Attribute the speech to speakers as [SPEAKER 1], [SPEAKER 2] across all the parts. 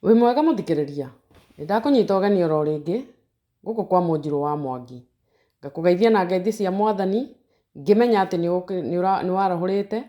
[SPEAKER 1] Wĩ mwega mũthikĩrĩria? Nĩ ndakũnyita ũgeni oro rĩngĩ gũkũ kwa Mũnjirũ wa Mwangi. Ngakũgeithia na ngeithi cia Mwathani ngĩmenya atĩ nĩ warahũrĩte,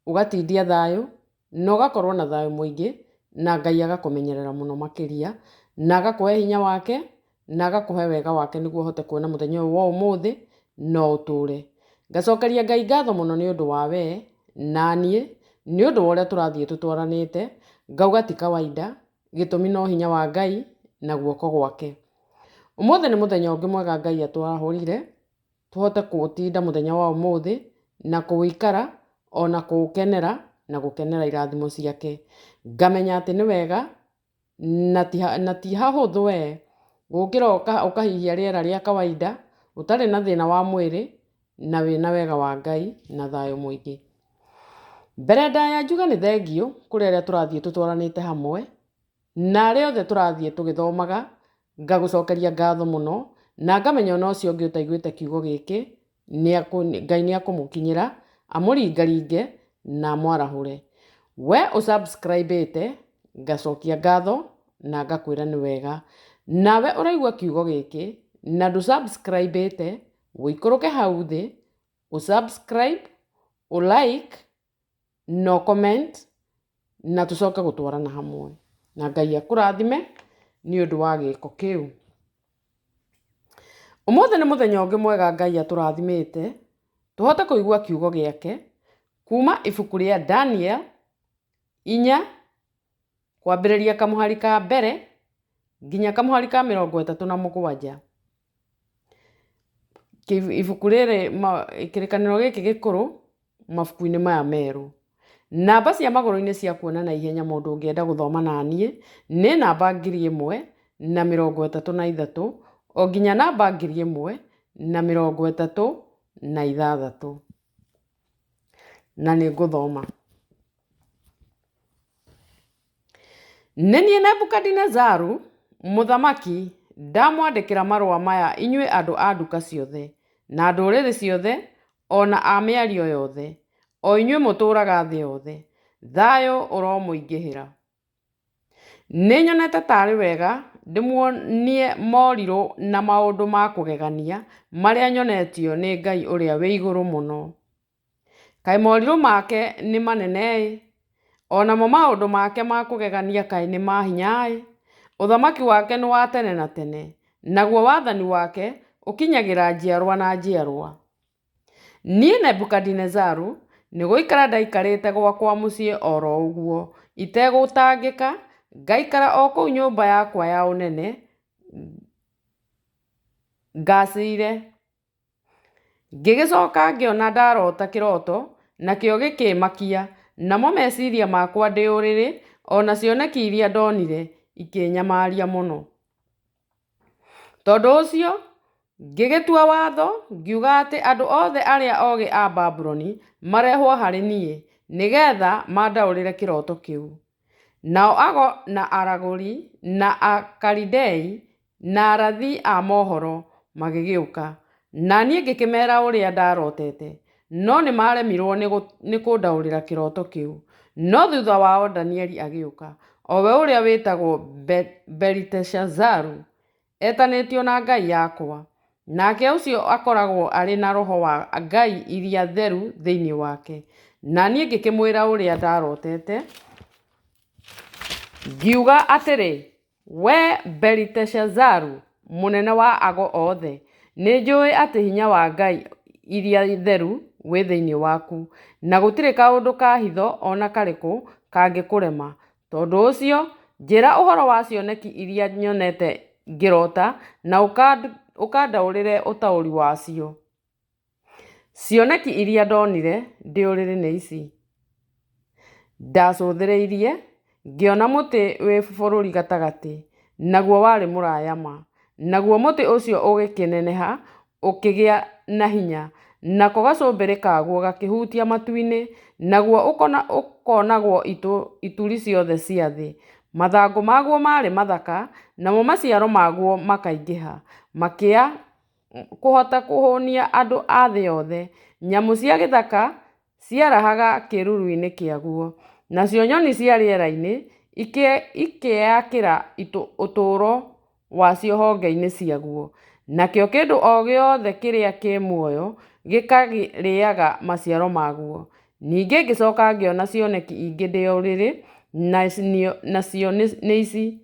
[SPEAKER 1] ũgatindia thayũ na ũgakorwo na thayũ mũingĩ na Ngai agakũmenyerera mũno makĩria na agakũhe hinya wake na agakũhe wega wake nĩguo ũhote kuona mũthenya ũyũ wa ũmũthĩ na ũtũre. Ngacokeria Ngai ngatho mũno nĩ ũndũ wa wee na niĩ, nĩ ũndũ wa ũrĩa tũrathiĩ tũtwaranĩte, ngauga ti kawaida, gĩtũmi no hinya wa Ngai na guoko gwake. Ũmũthĩ nĩ mũthenya ũngĩ mwega Ngai atwarahũrire, tũhote kũũtinda mũthenya wa ũmũthĩ, na kũũikara, ona kũũkenera, na gũkenera irathimo ciake. Ngamenya atĩ nĩ wega na ti hahũthũ we, gũkĩra ũkahihia rĩera rĩa kawaida, ũtarĩ na thĩna wa mwĩrĩ, na wĩna wega wa Ngai na thayũ mũingĩ. Mbere ndaya njuge nĩ thengiũ kũrĩ arĩa tũrathiĩ tũtwaranĩte hamwe, na arĩa othe tũrathiĩ tũgĩthomaga, ngagũcokeria ngatho mũno, na ngamenya ona ũcio ũngĩ ũtaiguĩte kiugo gĩkĩ, Ngai nĩ akũmũkinyĩra, amũringaringe na amwarahũre. We ũ subscribe ĩte, ngacokia ngatho na ngakwĩra nĩ wega. Nawe ũraigua kiugo gĩkĩ na ndũ subscribe ĩte, ũikũrũke hau thĩ, ũ subscribe, ũ like na ũ comment na tũcoke gũtwarana hamwe. Na Ngai akũrathime nĩ ũndũ wa gĩko kĩu. Ũmũthĩ nĩ mũthenya ũngĩ mwega Ngai atũrathimĩte tũhote kũigua kiugo gĩake kuma ibuku rĩa Daniel inya kwambĩrĩria kamũhari ka mbere nginya kamũhari ka 37. Ibuku rĩrĩ, kĩrĩkanĩro gĩkĩ gĩkũrũ mabuku-inĩ maya merũ. Namba cia magũrũ-inĩ cia kuona na ihenya mũndũ ũngĩenda gũthoma na niĩ nĩ namba 1033 o nginya namba 1036. Na nĩ ngũthoma. Nĩ niĩ Nebukadinezaru, mũthamaki, ndamwandĩkĩra marũa maya inyuĩ andũ a nduka ciothe, na ndũrĩrĩ ciothe, o na a mĩario yothe, o inyuĩ mũtũũraga thĩ yothe. Thayũ ũromũingĩhĩra. Nĩnyonete ta arĩ wega ndĩmuonie morirũ na maũndũ ma kũgegania marĩa nyonetio nĩ Ngai Ũrĩa wĩ Igũrũ Mũno. Kaĩ morirũ make nĩ manene-ĩ! O namo maũndũ make ma kũgegania kaĩ nĩ ma hinya-ĩ! Ũthamaki wake nĩ wa tene na tene, naguo wathani wake ũkinyagĩra njiarwa na njiarwa. Niĩ Nebukadinezaru, nĩ gũikara ndaikarĩte gwakwa mũciĩ o ro ũguo, itegũtangĩka, ngaikara o kũu nyũmba yakwa ya ũnene ngaacĩire. Ngĩgĩcoka ngĩona ndarota kĩroto, nakĩo gĩkĩĩmakia, namo meciria makwa ndĩ ũrĩrĩ, o na cioneki iria ndonire ikĩĩnyamaria mũno. Tondũ ũcio ngĩgĩtua watho, ngiuga atĩ andũ othe arĩa ogĩ a Babuloni marehwo harĩ niĩ, nĩ getha mandaũrĩre kĩroto kĩu. Nao ago na aragũri, na Akalidei, na arathi a mohoro magĩgĩũka, na niĩ ngĩkĩmera ũrĩa ndarotete, no nĩmaremirũo nĩ kũndaũrĩra kĩroto kĩu. No thutha wao Danieli agĩũka, o we ũrĩa wĩtagwo Beliteshazaru, etanĩtio na ngai yakwa, nake ũcio akoragwo arĩ na roho wa ngai iria theru thĩinĩ wake. Na niĩ ngĩkĩmwĩra ũrĩa ndarotete, ngiuga atĩrĩ, Wee Beliteshazaru, mũnene wa ago othe, nĩnjũĩ atĩ hinya wa ngai iria theru wĩ thĩinĩ waku, na gũtirĩ kaũndũ ka hitho o na karĩkũ kangĩkũrema. Tondũ ũcio, njĩra ũhoro wa cioneki iria nyonete ngĩrota, na ũkandaũrĩre ũtaũri wacio. Cioneki iria ndonire ndĩ ũrĩrĩ nĩ ici: Ndacũthĩrĩirie, ngĩona mũtĩ wĩ bũrũri gatagatĩ, naguo warĩ mũraya ma. Naguo mũtĩ ũcio ũgĩkĩneneha, ũkĩgĩa na hinya, nako gacũmbĩrĩ kaguo gakĩhutia matu-inĩ, naguo ũkonagwo ituri ciothe cia thĩ. Mathangũ maguo maarĩ mathaka, namo maciaro maguo makaingĩha, makĩa kũhota kũhũnia andũ a thĩ yothe. Nyamũ cia gĩthaka ciarahaga kĩĩruru-inĩ kĩaguo, nacio nyoni cia rĩera-inĩ ikeyakĩra ũtũũro wacio honge-inĩ ciaguo, nakĩo kĩndũ o gĩothe kĩrĩa kĩ muoyo gĩkarĩaga maciaro maguo. Ningĩ ngĩcoka ngĩona cioneki ingĩ ndĩ o ũrĩrĩ, nacio nĩ ici,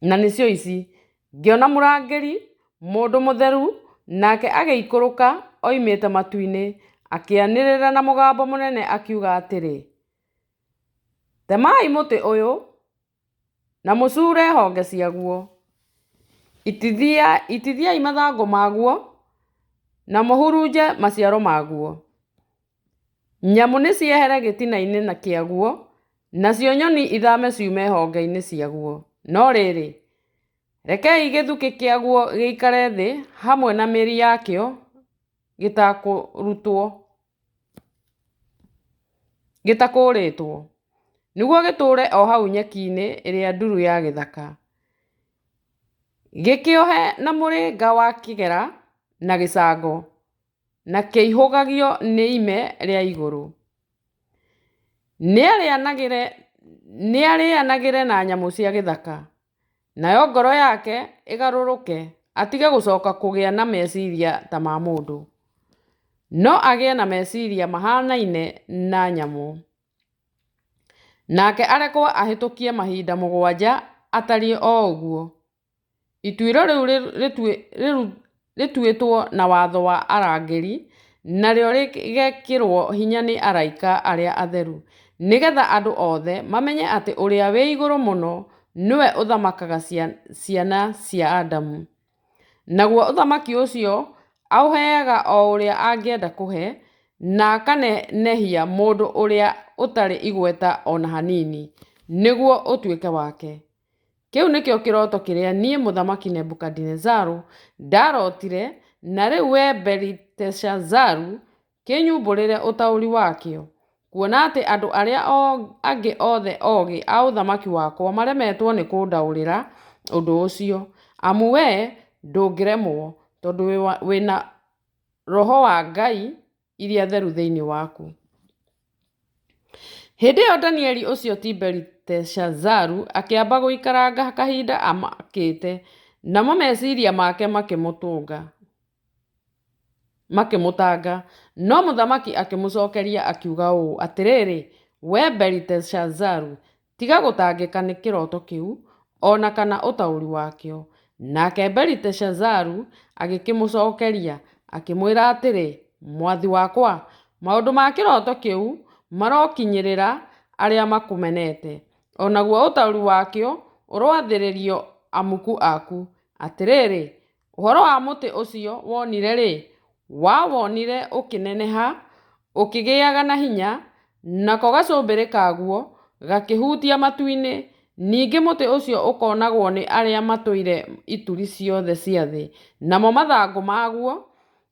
[SPEAKER 1] na nĩcio ici: Ngĩona mũrangĩri, mũndũ mũtheru, nake agĩikũrũka oimĩte matu-inĩ, akĩanĩrĩra na mũgambo mũnene akiuga atĩrĩ, Temai mũtĩ ũyũ, na mũcuure honge ciaguo, itithiai mathangũ maguo, na mũhurunje maciaro maguo. Nyamũ nĩciehere gĩtina-inĩ kĩaguo, nacio nyoni ithame ciume honge-inĩ ciaguo. No rĩrĩ, rekei gĩthukĩ kĩaguo gĩikare thĩ hamwe na mĩri yakĩo gĩtakũrĩtwo, nĩguo gĩtũũre o hau nyeki-inĩ ĩrĩa nduru ya gĩthaka, gĩkĩohe na mũrĩnga wa kĩgera na gĩcango, na kĩihũgagio nĩ ime rĩa igũrũ. Nĩarĩanagĩre na nyamũ cia gĩthaka, nayo ngoro yake ĩgarũrũke atige gũcoka kũgĩa na meciria ta ma mũndũ, no agĩe na meciria mahanaine na nyamũ. Nake arekwo ahĩtũkie mahinda 7 atariĩ o ũguo. Ituĩro rĩu rĩtuĩtwo na watho wa arangĩri, narĩo rĩgekĩrũo hinya nĩ araika arĩa atheru, nĩ getha andũ othe mamenye atĩ Ũrĩa-wĩ-Igũrũ-Mũno nĩwe ũthamakaga ciana cia Adamu, naguo ũthamaki ũcio aũheaga o ũrĩa angĩenda kũhe, na akanenehia mũndũ ũrĩa ũtarĩ igweta o na hanini, nĩguo ũtuĩke wake. Kĩu nĩkĩo kĩroto kĩrĩa niĩ, Mũthamaki Nebukadinezaru, ndarotire, na rĩu wee Beliteshazaru, kĩnyumbũrĩre ũtaũri wakĩo, kuona atĩ andũ arĩa angĩ othe ogĩ a ũthamaki wakwa maremetwo nĩ kũndaũrĩra ũndũ ũcio, amu wee ndũngĩremwo, tondũ wĩ na roho wa ngai iria theru thĩinĩ waku. Hĩndĩ ĩyo Danieli, ũcio ti Beliteshazaru, akĩamba gũikaranga kahinda amakĩte, namo meciiria make makĩmũtanga. No mũthamaki akĩmũcookeria, akiuga ũũ, Atĩrĩrĩ, wee Beliteshazaru, tiga gũtangĩka nĩ kĩroto kĩu, o na kana ũtaũri wakĩo. Nake Beliteshazaru agĩkĩmũcookeria, akĩmwĩra atĩrĩ, Mwathi wakwa, maũndũ ma kĩroto kĩu marokinyĩrĩra arĩa makũmenete, o naguo ũtaũri wakĩo ũroathĩrĩrio amuku aku. Atĩrĩrĩ, ũhoro wa mũtĩ ũcio wonire-rĩ, wawonire ũkĩneneha, ũkĩgĩaga na hinya, nako gacũmbĩrĩ kaguo gakĩhutia matu-inĩ, ningĩ mũtĩ ũcio ũkonagwo nĩ arĩa matũire ituri ciothe cia thĩ, namo mathangũ maguo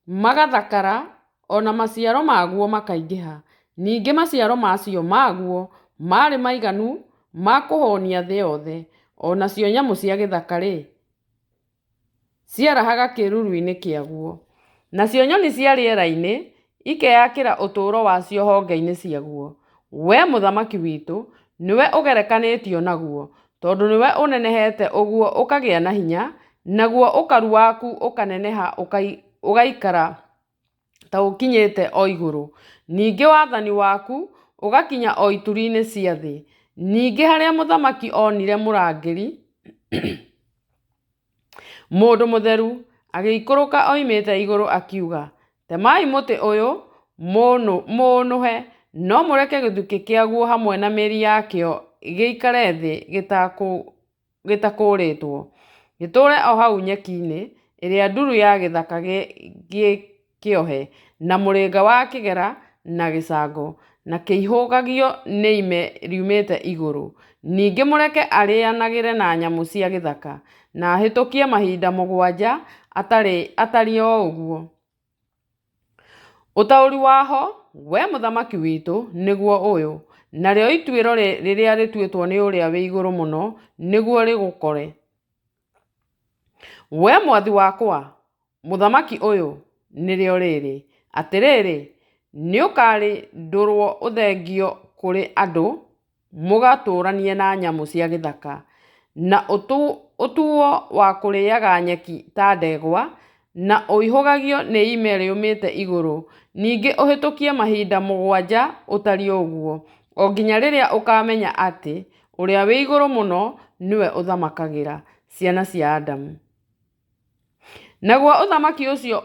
[SPEAKER 1] magathakara, o na maciaro maguo makaingĩha, ningĩ maciaro macio maguo maarĩ maiganu ma kũhũnia thĩ yothe, o nacio nyamũ cia gĩthaka-rĩ, ciarahaga kĩĩruru-inĩ kĩaguo. Nacio nyoni cia rĩera-inĩ ikeyakĩra ũtũũro wacio honge-inĩ ciaguo. Wee mũthamaki witũ, nĩwe ũgerekanĩtio naguo, tondũ nĩwe ũnenehete ũguo ũkagĩa na hinya, naguo ũkaru waku ũkaneneha ũgaikara ta ũkinyĩte o igũrũ, ningĩ wathani waku ũgakinya o ituri-inĩ cia thĩ. Ningĩ harĩa mũthamaki onire mũrangĩri, mũndũ mũtheru, agĩikũrũka oimĩte igũrũ akiuga, Temai mũtĩ ũyũ mũũnũhe, no mũreke gĩthukĩ kĩaguo hamwe na mĩri yakĩo gĩikare thĩ gĩtakũrĩtwo, gĩtũũre o hau nyeki-inĩ ĩrĩa nduru ya gĩthaka gĩkĩohe na mũrĩnga wa kĩgera na gĩcango, na kĩihũgagio nĩ ime riumĩte igũrũ. Ningĩ mũreke arĩanagĩre na nyamũ cia gĩthaka, na ahĩtũkie mahinda 7 atariĩ o ũguo. Ũtaũri waho, wee mũthamaki witũ, nĩguo ũyũ, narĩo ituĩro rĩrĩa rĩtuĩtwo nĩ Ũrĩa-wĩ-Igũrũ-Mũno nĩguo rĩgũkore. Wee mwathi wakwa, mũthamaki ũyũ, nĩrĩo rĩrĩ, atĩrĩrĩ, nĩũkarindũrũo ũthengio kũrĩ andũ, mũgatũũranie na nyamũ cia gĩthaka, na ũtuwo wa kũrĩaga nyeki ta ndegwa, na ũihũgagio nĩ ime riumĩte igũrũ, ningĩ ũhĩtũkie mahinda mũgwanja ũtariĩ ũguo, o nginya rĩrĩa ũkamenya atĩ Ũrĩa-wĩ-Igũrũ-Mũno nĩwe ũthamakagĩra ciana cia Adamu. Naguo ũthamaki ũcio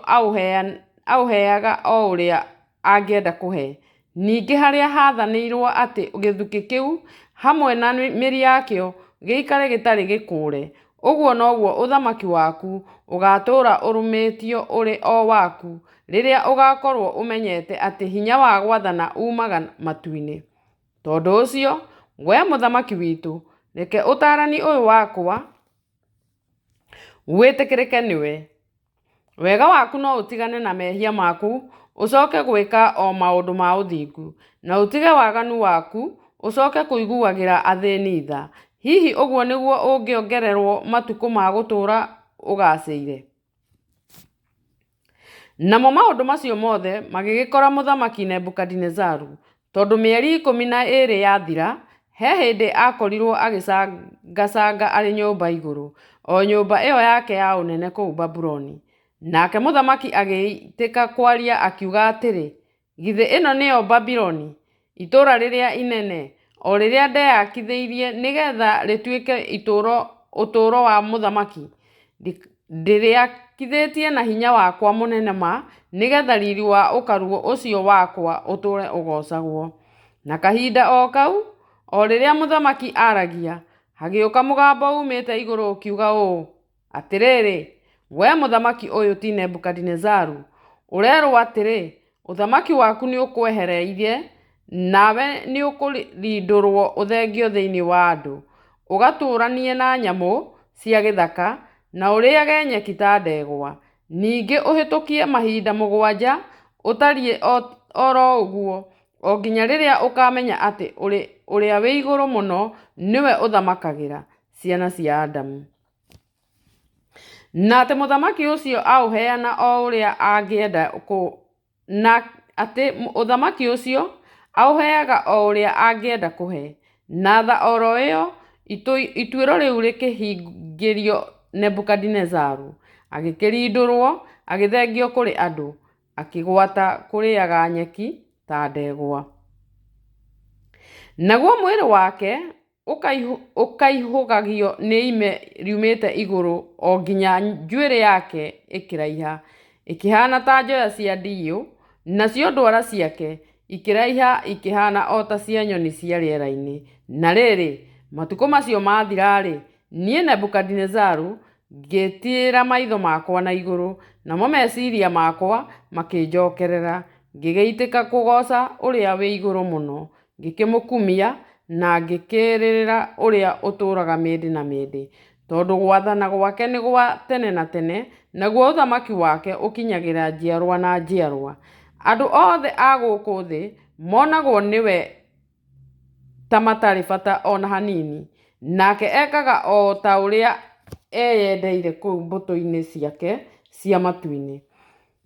[SPEAKER 1] aũheaga o ũrĩa angĩenda kũhe. Ningĩ harĩa haathanĩirũo atĩ gĩthukĩ kĩu hamwe na mĩri yakĩo gĩikare gĩtarĩ gĩkũũre, ũguo noguo ũthamaki waku ũgatũũra ũrũmĩtio ũrĩ o waku rĩrĩa ũgakorũo ũmenyete atĩ hinya wa gwathana uumaga matu-inĩ. Tondũ ũcio, wee mũthamaki witũ, reke ũtaarani ũyũ wakwa wĩtĩkĩrĩke nĩwe. Wega waku no ũtigane na mehia maku, ũcoke gwĩka o maũndũ ma ũthingu, na ũtige waganu waku, ũcoke kũiguagĩra athĩni tha. Hihi ũguo nĩguo ũngĩongererũo matukũ ma gũtũũra ũgaacĩire. Namo maũndũ macio mothe magĩgĩkora mũthamaki Nebukadinezaru, tondũ mĩeri 12 yathira, he hĩndĩ aakorirũo agĩcangacanga arĩ nyũmba igũrũ, o nyũmba ĩo yake ya ũnene kũu Babuloni. Nake mũthamaki agĩitĩka kwaria akiuga atĩrĩ, Githĩ ĩno nĩyo Babuloni, itũũra rĩrĩa inene, o rĩrĩa ndeyakithĩirie nĩ getha rĩtuĩke ũtũũro wa mũthamaki? Ndĩrĩakithĩtie na hinya wakwa mũnene ma, nĩ getha riri wa ũkaru ũcio wakwa ũtũũre ũgoocagwo. Na kahinda o kau, o rĩrĩa mũthamaki aaragia, hagĩũka mũgambo uumĩte igũrũ ũkiuga ũũ, Atĩrĩrĩ, wee mũthamaki ũyũ ti Nebukadinezaru, ũrerũo atĩrĩ, Ũthamaki waku nĩũkwehereire, nawe nĩũkũrindũrũo ũthengio thĩinĩ wa andũ, ũgatũũranie na nyamũ cia gĩthaka, na ũrĩage nyeki ta ndegwa. Ningĩ ũhĩtũkie mahinda mũgwanja ũtariĩ o ro ũguo, o nginya rĩrĩa ũkamenya atĩ Ũrĩa-wĩ-Igũrũ-Mũno nĩwe ũthamakagĩra ciana cia Adamu. Na atĩ mũthamaki ũcio aũheana o ũrĩa angĩenda na atĩ ũthamaki ũcio aũheaga o ũrĩa angĩenda kũhe. Na tha o ro ĩyo ituĩro rĩu rĩkĩhingĩrio Nebukadinezaru, agĩkĩrindũrũo agĩthengio kũrĩ andũ, akĩgwata kũrĩaga nyeki ta ndegwa. Naguo mwĩrĩ wake ũkaihũgagio nĩ ime riumĩte igũrũ o nginya njuĩrĩ yake ĩkĩraiha, ĩkĩhaana ta njoya cia ndiyũ, nacio ndwara ciake ikĩraiha ikĩhaana o ta cia nyoni cia rĩera-inĩ. Na rĩrĩ, matukũ macio maathira-rĩ, niĩ Nebukadinezaru ngĩtiira maitho makwa na igũrũ, namo meciria makwa makĩnjokerera, ngĩgĩitĩka kũgooca Ũrĩa-wĩ-Igũrũ-Mũno, ngĩkĩmũkumia na ngĩkĩrĩrĩra Ũrĩa ũtũũraga mĩndĩ na mĩndĩ, tondũ gwathana gwake nĩ gwa tene na tene, naguo ũthamaki wake ũkinyagĩra njiarwa na njiarwa. Andũ othe a gũkũ thĩ monagwo nĩwe ta matarĩ bata o na hanini, nake ekaga o ta ũrĩa eyendeire kũu mbũtũ-inĩ ciake cia matu-inĩ.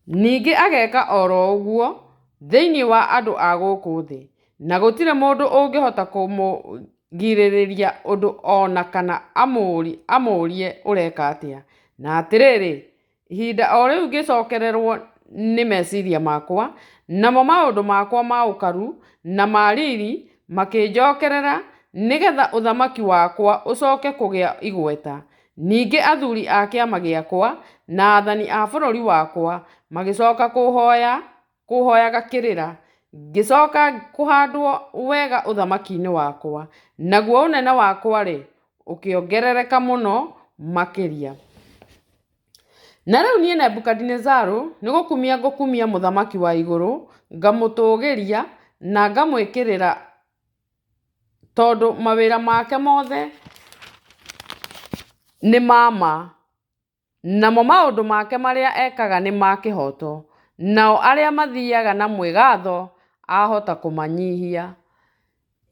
[SPEAKER 1] Ningĩ ageka o ro ũguo thĩinĩ wa andũ a gũkũ thĩ, na gũtirĩ mũndũ ũngĩhota kũmũgirĩrĩria ũndũ o na kana amũũrie ũreka atĩa. Na atĩrĩrĩ, ihinda o rĩu ngĩcokererũo nĩ meciria makwa, namo maũndũ makwa ma ũkaru na ma riri makĩnjokerera, nĩ getha ũthamaki wakwa ũcoke kũgĩa igweta. Ningĩ athuri a kĩama gĩakwa na aathani a bũrũri wakwa magĩcoka kũũhoyaga kĩrĩra, ngĩcoka kũhandwo wega ũthamaki-inĩ wakwa, naguo ũnene wakwa-rĩ, ũkĩongerereka mũno makĩria. Na rĩu niĩ Nebukadinezaru nĩ gũkumia ngũkumia Mũthamaki wa igũrũ, ngamũtũũgĩria na ngamwĩkĩrĩra, tondũ mawĩra make mothe nĩ ma ma, namo maũndũ make marĩa ekaga nĩ ma kĩhooto, nao arĩa mathiaga na mwĩgatho ahota kũmanyihia.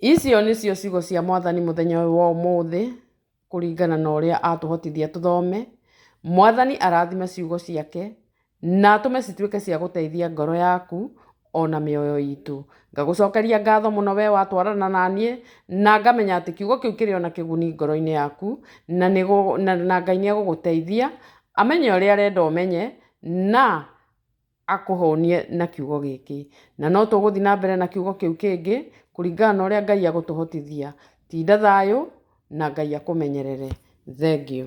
[SPEAKER 1] Icio nĩcio ciugo cia Mwathani mũthenya ũyũ wa ũmũthĩ, kũringana na ũrĩa atũhotithia tũthome. Mwathani arathime ciugo ciake na atũme cituĩke cia gũteithia ngoro yaku. ona mĩoyo itũ. Ngagũcokeria ngatho mũno we watwarana na niĩ, na ngamenya atĩ kiugo kĩu kĩrĩ ona kĩguni ngoro-inĩ yaku, na, na, na Ngai nĩ egũgũteithia amenye ũrĩa arenda ũmenye, na akũhũnie na kiugo gĩkĩ. Na no tũgũthiĩ na mbere na kiugo kĩu kĩngĩ kũringana na ũrĩa Ngai agũtũhotithia. Tinda thayũ na Ngai akũmenyerere. Thengiũ.